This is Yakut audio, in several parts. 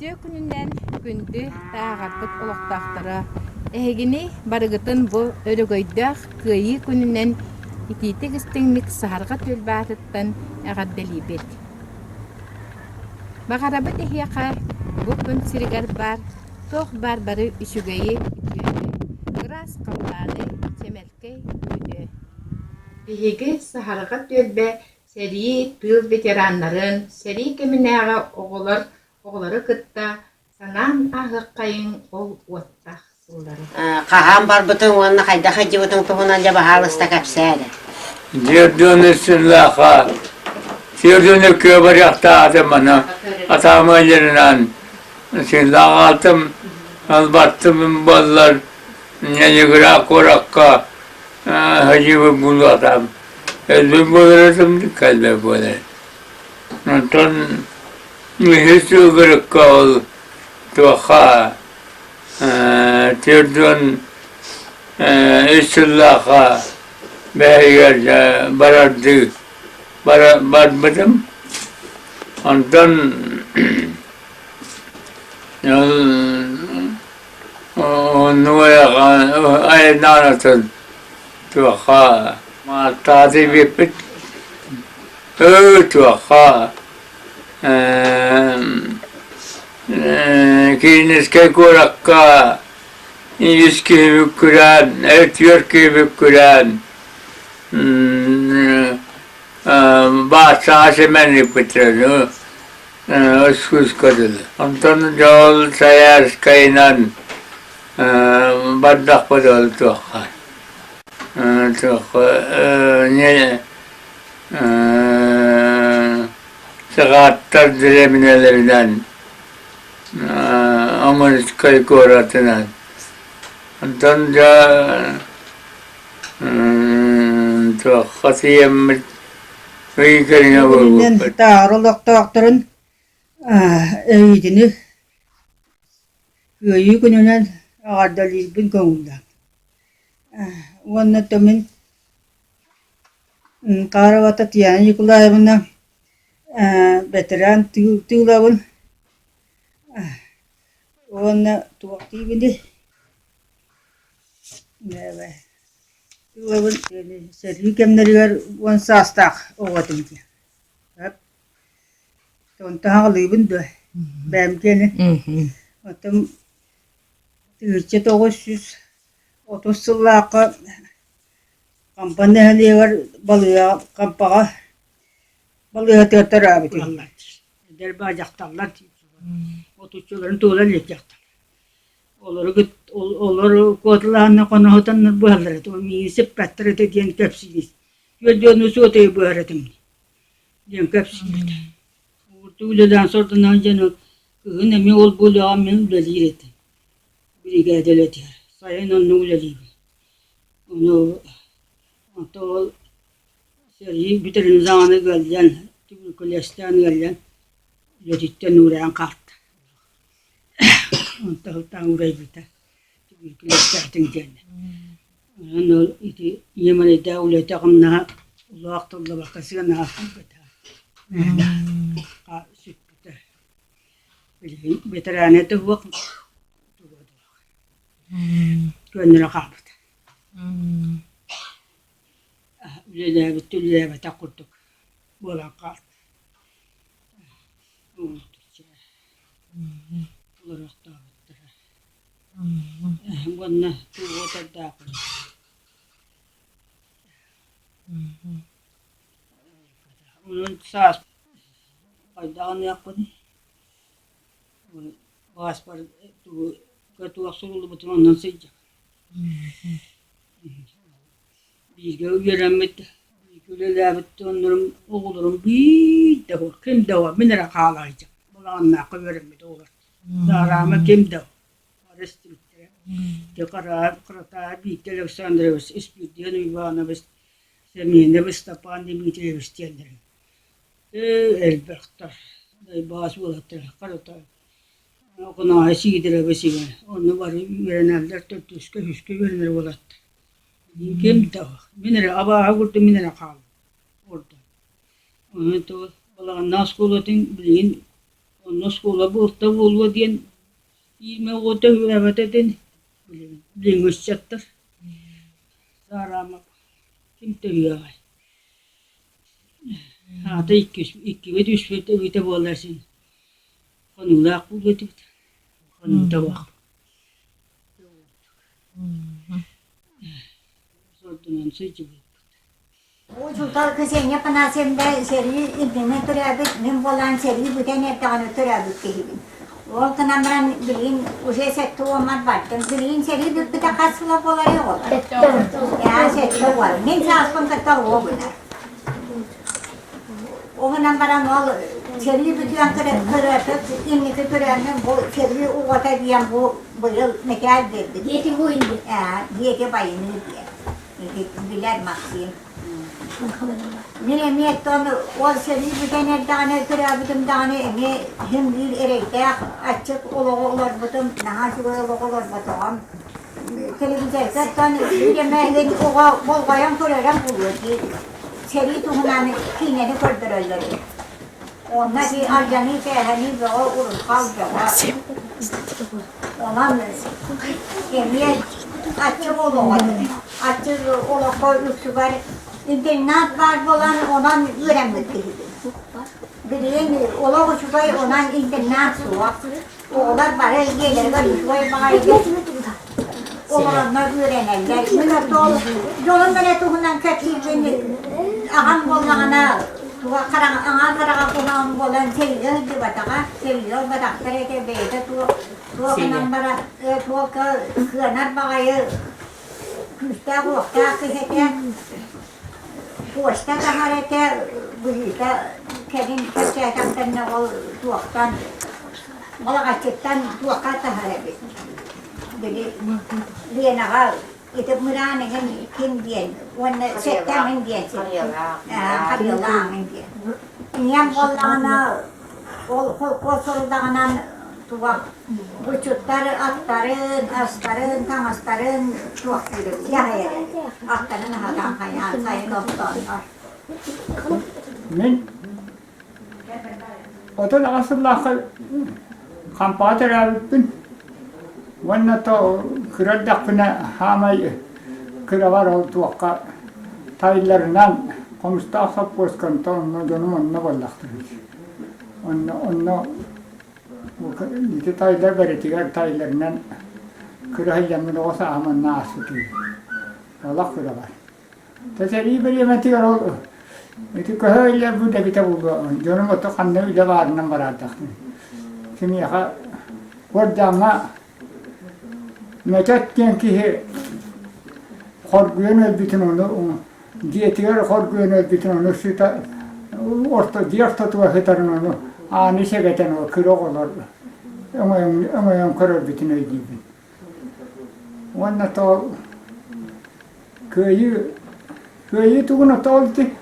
Үтүө күнүнэн күндү тааҕарбыт олохтоохторо! Эһигини барыгытын бу өрөгөйдөөх Кыайыы күнүнэн итиитик-истиҥник Саһарҕа түөлбэ аатыттан эҕэрдэлиибит! Баҕарабыт эһиэхэ бу күн сиригэр баар туох баар бары үчүгэйи, үтүөнү, ыраас халлааны, чэмэлкэй күнү! Биһиги Саһарҕа түөлбэ Сэрии, тыыл ветераннарын, сэрии кэминээҕи оҕолор оҕолору кытта санаан ааһыаххайыҥ ол уоттаах сыллары. Хаһан барбытыҥ уонна хайдах сылдьыбытыҥ туһунан дьэ баһаалыста кэпсээ эрэ. Дьиэрдиэн сыллаахха Сиэрдиэни күө барыахтаатым аны атаамайларынан сыллааҕаатым албаттым буоллар Ньыгыра куоракка садьыыбыт булуотам Өлбүт буолар кэлбэт буолар. Онтон үһүс сылгырыкка ол туохха 43 сыллаахха бэһигэр барардыы барбытым. Онтон айаннаан атын туохха Мааттааты бүппүт туохха Киинискэй куоракка үс киһи күрээн, түөрт киһи күрээн бааччаҕа симэн ыыппыттара Өскүскэ дылы. Онтон дьол Саярскайынан бардахпыт ол туохха Саҕааттар дэриэбинэлэринэн Амырскай куоратынан. Онтон дьэ туохха тиийэммит ый кэриҥэ буолбуппут. Таара олохтоохторун эйиитини Кыайыы күнүнэн эҕэрдэлиирбин көҥүллээҥ Уонна мин Карова Татьяна Николаевна бэтэрээн тыылабын уонна туох диибиний тыылабын сэрии кэмнэригэр уон саастаах оҕо этим дии Онтон аҕалыыбын дуо бэйэм киэнэ Оттон 1930 сыллаахха Хампа нэһилиэгэр балыыһа Хампаҕа балыыһатыгар төрөөбүтүм. Эдэр баа дьахталлар отуччаларын туола илик дьахтар. Олору олору куоталаһанна хоноһутаннар быһаллар этэ, миигин сиппэттэр этэ диэн кэпсиир. Түөрт дьону суотайы быһар этим диэн кэпсиир. Ууртуу үлэлээн сордоноон дьон кыһын эмиэ ол бу үлэҕэ мин үлэлиир этим. Биригээдэлэтигэр. Сайын оннук үлэлиибин. Ону онтон ол сэрии бүтэрин саҕана ыалдьан, туберкулезтаан ыалдьан үлэтиттэн уураан хаалта. Онтон сылтаан уурайбыта. Туберкулезтаатыҥ диэн. Онон ол ити ийэм эрэйдээх үлэтэ-хамнаһа улаах тыллыбакка сыанаҕа хаалбыта. Сүппүтэ. Билигин бэтэрээнэ да суох, туга да суох. Көннөрө хаалбыта. Үлэлээбит үлэлээбэтэх курдук буолан хаалта. Олоруохтаабыттара. Уонна тугу Онон саас хайдах гыныахпыный Бааспар тугу туох суруллубутун онон сылдьабын. Бииргэ үөрэммит, бииргэ үлэлээбит дьоннорум, оҕолорум биир да суох, ким да суох, мин эрэ хаала сылдьабын. Балаҕаннаахха үөрэммит оҕолор. Саараама ким да суох. Бары истибиттэрэ. Дьэ Кыратаа Бииккэ Александрович, Испирдиэн Уйбаанабыс, Сэмиэнэп Ыстапаан Дмитриевич диэннэрин. Ээ, элбэхтэр. Дайбаас уолаттар харата Охоноһо Сиидэрэбис игин. Онно бары үөрэнэллэр, төрдүскэ, үһүскэ үөрэнэр уолаттар. Ким да мин эрэ абааһы курдук мин эрэ хааллым ордон. Онон то Балаҕаннаах оскуолатын билигин Онно оскуола буолта буолуо диэн иимэ оҕото үөрэммэтэ диэн билиҥҥи ыччаттар саараама ким төһүөҕэй. Аата иккибит үспүт эбитэ буоллар син хонуулаах буолуо этибит. Хонуута суох. Сордонон сылдьыбыппыт. Учуутал Ксения Афанасьевна сэрии иннинэ төрөөбүт, мин буолан сэрии бүтэн эрдэҕинэ төрөөбүт киһибин. Ол гынан баран билигин уже сэттэ уоммар бардым. Билигин сэрии бүппүтэ хас сыла буоларый оҕолор? Ээ, 70. Мин сааспын кытта оҕо гынар. Ол гынан баран ол сэрии бүтүөн көрөөтөк инники төрөөммүн бу сэрии уҕата диэн бу быйыл мэтээл биэрбит. Дети войны. Ээ, дети войны диэн. Билэр Максим. Мин эмиэ оттон ол сэрии бүтэн эрдэҕинэ төрөөбүтүм даҕаны эмиэ син биир эрэйдээх аччык олоҕу олорбутум, наһаа үчүгэй олоҕу олорботоҕум. Телевизорга оттон биир эмэ оҕо болҕойон көрөрөм буолуо дии. Сэрии туһунан киинэни көрдөрөллөр. Онно ити алдьаныы-кээһэнии бөҕө, урусхал бөҕө. Онон эмиэ аччык олоҕо, аччык олоххо үксүгэр интернат баар буолан онон үөрэммит киһибин. Билигин олох үчүгэй, онон интернат суох. Оҕолор бары дьиэлэригэр үчүгэй баҕайытык олороннор үөрэнэллэр. Мин оттон дьонум эрэ туһунан кэпсиирбин аҕам буоллаҕына туга хараҥа аҥаар хараҕа куһаҕан буолан сэриигэ сылдьыбатаҕа, сэриигэ ылбатахтар этэ бэйэтэ туох туох гынан баран туохха кыанар баҕайы күүстээх уохтаах киһи этэ. Почта таһар этэ, быһыыта кэлин кэпсээтэхтэринэ ол туохтан Балаҕаччыттан туохха таһар эбит. Били Ленаҕа ити мыраан эҥин ким диэн уонна сэттэ эҥин диэн Харыйалаах эҥин диэн. Ийэм буоллаҕына ол холкуос сорудаҕынан туох Булчуттар аттарын, астарын, таҥастарын туохтуур дьаһайар аттарын аһатан хайаан сайын оттооннор. Мин 38 сыллаахха Хампаҕа төрөөбүппүн уонна то кыра эрдэхпинэ хаамай кырабар ол туохха тайларынан Хомустаах сопхуоска онтон онно дьонум онно буоллахтар онно онно Ити тайлар бэритигэр тайларынан кыра сылдьаммын оҕо сааһым онно ааспытым. Олох кыра бар. Сэрии бириэмэтигэр ол ити көһө иллэрбит эбитэ буолуо. Дьонум ото ханна үлэ баарынан бараардахтын. Кимиэхэ Куордааҥҥа Мөтөт диэн киһи хоргуйан өлбүтүн ону дьиэтигэр хоргуйан өлбүтүн ону сыта орто дьиэ ортотугар сытарын ону ааны сэгэтэн ол кыра оҕолор өҥөйөн өҥөйөн көрөрбүтүн өйдүүбүн. Уонна то Кыайыы Кыайыы тугун отоол ити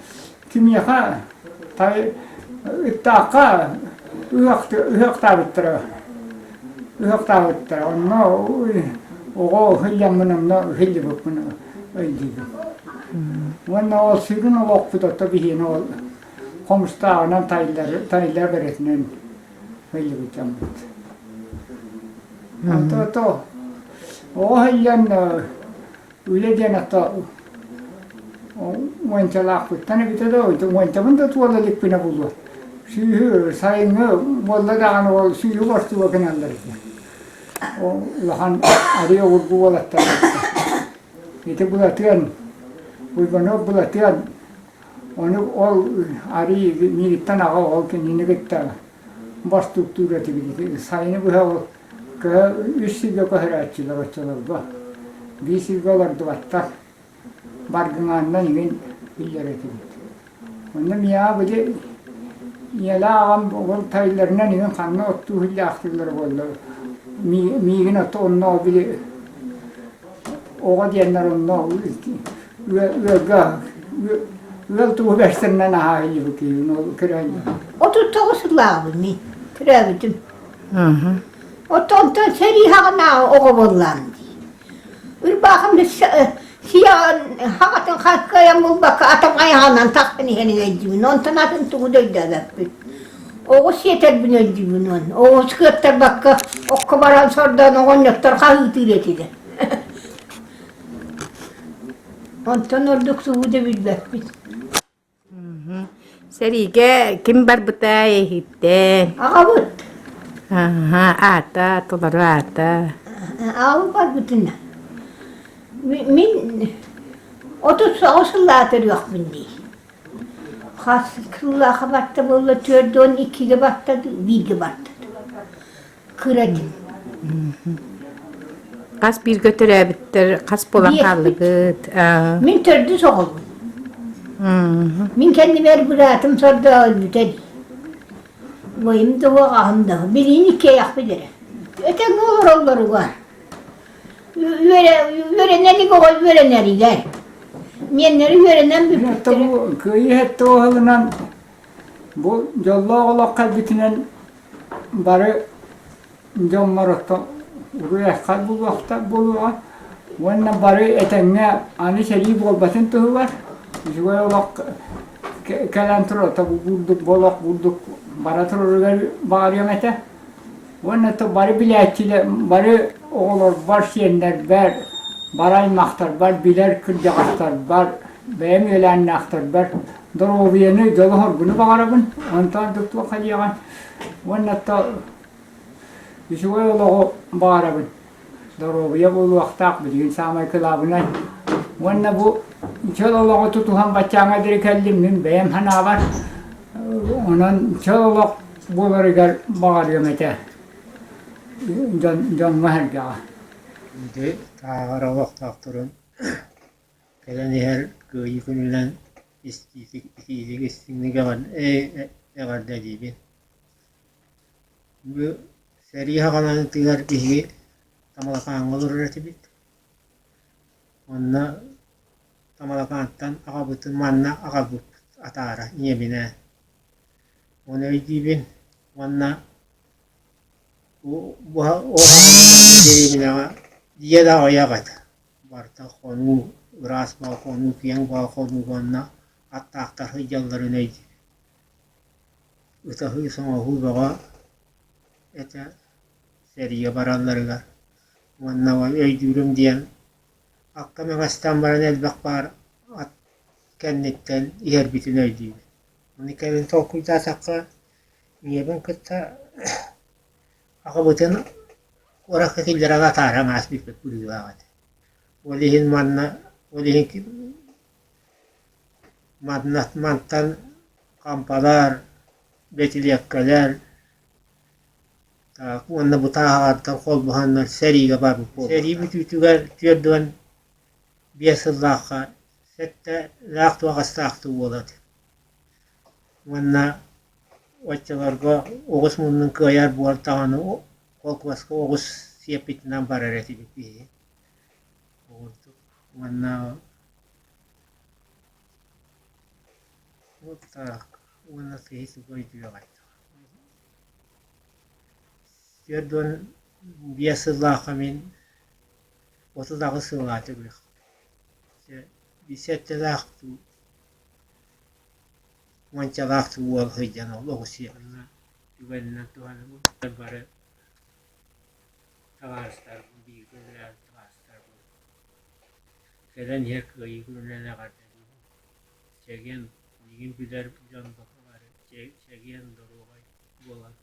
кимиэхэ тай ыттаахха ыһыахтаабыттара ыһыахтаабыттара онно оҕо ыһылльаммын онно ыһыллыбыппын өйдүүбүн уонна ол сүрүн олохпут ото биһиэнэ ол хомустааҕынан тайлар тайлар бэрэтинэн ыһыллыбыт дьоммут ото оҕо ыһылльан Үлэ диэн ото уончалаахпыттан эбитэ да уончабын да туола иликпинэ буолуо. Сүүһү сайыҥҥы буолла даҕаны ол сүүһү бостууга гыналлар этэ. Ол улахан арыы обургу уолаттар Ити Былатыан, Уйбанов Былатыан ону ол арыы миигиттэн аҕа ол кинини кытта бостууктуур этибит. Сайыны быһа ол Көһө үс сиргэ көһөрөөччүлэр оччолорго. Биир сиргэ олордубаттар. Баргыҥааннан иҥин биллэр этибит. Онно миэхэ били ийэлээх аҕам ол тайларынан иҥин ханна оттуу иһиллээхтииллэрэ буолла. Миигин ото онно били оҕо диэннэр онно ыалга ыал тугу бэрсэринэн аһаа илибит ол кыра 39 сыллааҕыбын мин төрөөбүтүм Оттон сэрии хаҕынааҕы оҕо буоллаҕым дии. Ырбаахым сиэҕин хаҕатын кыайан булбакка атах айаҕынан тахсан иһэн өйдүүбүн. Онтон атын тугу да өйдөөбөппүн. Оҕус сиэтэрбин өйдүүбүн уонна оҕус кыаттарбакка окко баран сордоон оҕонньоттор хаһыытыыр этилэр. Онтон ордук тугу да билбэппит. Сэриигэ ким барбыта эһиттэн? Аҕабыт. Аха, аата, толору аата. Аҕабыт барбытын мин 39 сыллаах төрүөхпүн дии. Хас сыллаахха барта буолла 42-гэ барта бииргэ барта. Кыра этим. Хас бииргэ төрөөбүттэр хас буолан хааллыгыт? Мин төрдүс оҕобун. Мин кэннибэр быраатым сордоо өлбүтэ дии. Бойум да уох, аһым да Билиини иккиэйэхпит эрэ. Этэҥҥэ олороллоругар. Үөрэнэ илик оҕо үөрэнэригэр. Миэннэри үөрэнэн бүппүттэрэ. Бу кыайыы сэттэ уһалынан бу дьоллоох олох кэлбитинэн бары дьоммор оттон уруй-айхал буолуохта буолуоҕа уонна бары этэҥҥэ аны сэрии буолбатын туһугар үчүгэй олох кэлэн турар бурдук болох бурдук бара турарыгар баҕарыам этэ уонна то бары билээччилэр бары оҕолорбор сиэннэрбэр бары аймахтарбар билэр кырдьаҕастарбар бэйэм үөлээннээхтэрбэр доруобуйаны дьолу-соргуну баҕарабын онтон туохха диэҕин уонна то үчүгэй олоҕу баҕарабын доруобуйа буолуохтаах билигин саамай кылаабынай уонна бу чөл олоҕу тутуһан баччааҥҥа диэри кэллим мин бэйэм санаабар онон чөл олох буоларыгар баҕарыам этэ дьон дьоҥҥо-сэргэҕэ Ити тааҕар олохтоохторун кэлэн иһэр Кыайыы күнүнэн итиитик истиҥник эҕэрдэлиибин. Бу сэрии саҕаланыытыгар биһиги Тамалакааҥҥа олорор этибит. Онно Тамалакаантан аҕабытын манна аҕалбыппыт атаара ийэбинээн. Ону өйдүүбүн уонна бу дэриэбинэҕэ дьиэ да аҕыйах этэ. Барыта хонуу, ыраас баҕа хонуу, киэҥ баҕа хонуу уонна аттаахтар сылдьалларын өйдүүбүн. Ытаһыы-соҥоһуу бөҕө этэ сэриигэ баралларыгар уонна өйдүүрүм диэн акка мэҥэстэн баран элбэх баар ат кэнниттэн иһэрбитин өйдүүбүн. Ону кэлин толкуйдаатахха ийэбин кытта аҕабытын куоракка киллэрэн атааран ааспыппыт быһыылаах этэ. Ол иһин манна ол иһин манна мантан хампалар, бэтилиэккэлэр уонна бу тааһаҕартан холбоһоннор сэриигэ барбыт буолбуттар. Сэрии бүтүүтүгэр 45 сыллаахха сэттэлээх туох астаахтыы буолар уонна оччолорго оҕус муннун кыайар буол даҕаны холкуоска оҕус сиэппитинэн барар этибит биһиги уонна вот так уонна киһи тугу өйдүөҕэй 45 сыллаахха мин 38 сыллаах Сэттэлээх дуу, уончалаах дуу уол сылдьан олох сиэҕинэ түгэнинэн туһанабын. Бары табаарыстарбын, бииргэ үлэлээбит табаарыстарбын кэлэн иһэр кыайыы күнүнэн эҕэрдэлиибин. Чэгиэн, миигин билэр дьон бары чэгиэн, доруобай буолан.